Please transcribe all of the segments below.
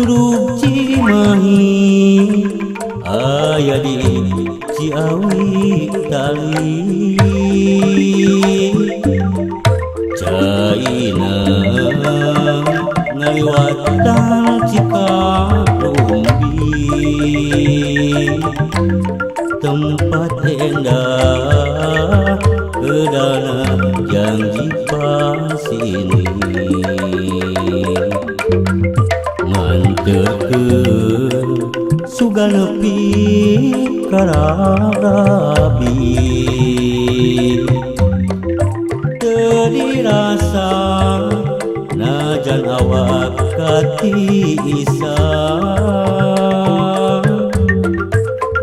Curug Cimahi aya di Ciawi Tali. Caina ngaliwatan Cikarumbi, tempat endah kedana janji pasini. Nganterkeun sugan nepi ka Rabi, teu dirasa najan awak katiisan.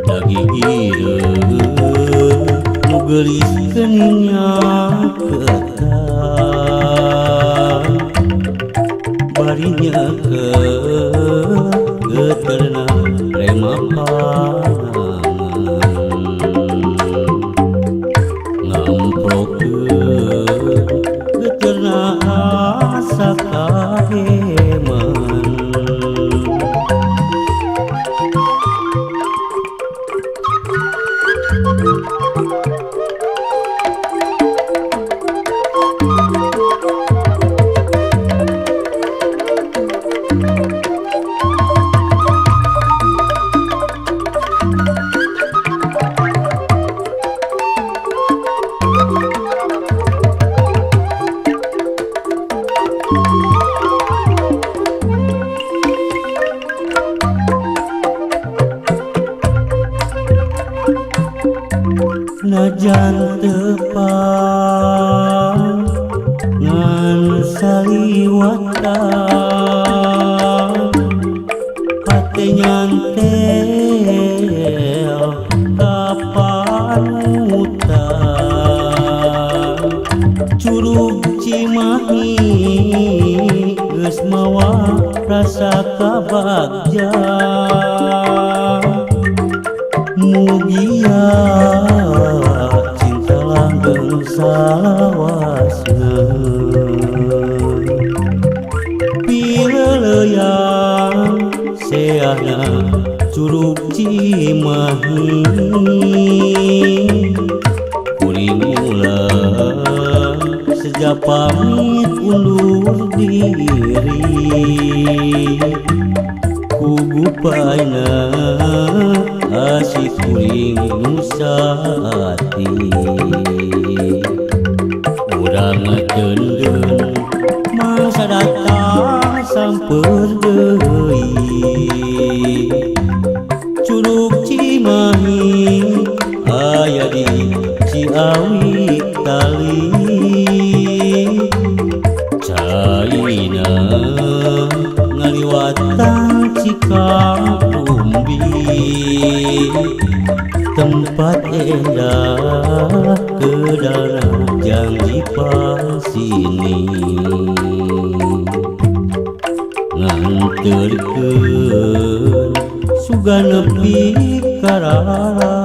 Da gigireun nu geulis geuning nyaketan, bari nyekel geuteurna rema panangan. Ngamprokeun geuteurna asa kaheman. Najan tepang ngan saliwatan, hate nyantel ka panutan. Curug Cimahi geus mawa rasa kabagja, mugia cinta langgeng salawasna. Pileuleuyan seahna Curug Cimahi, kuring ulah seja pamit undur diri. Kugu paina asih kuring nu saati, urang ngedeundeun mangsa datang samper deui. Curug Cimahi aya di Ciawi Tali, caina ngaliwatan Cikarumbi, tempat endah kedana janji pasini. Nganterkeun sugan nepi ka Rabi.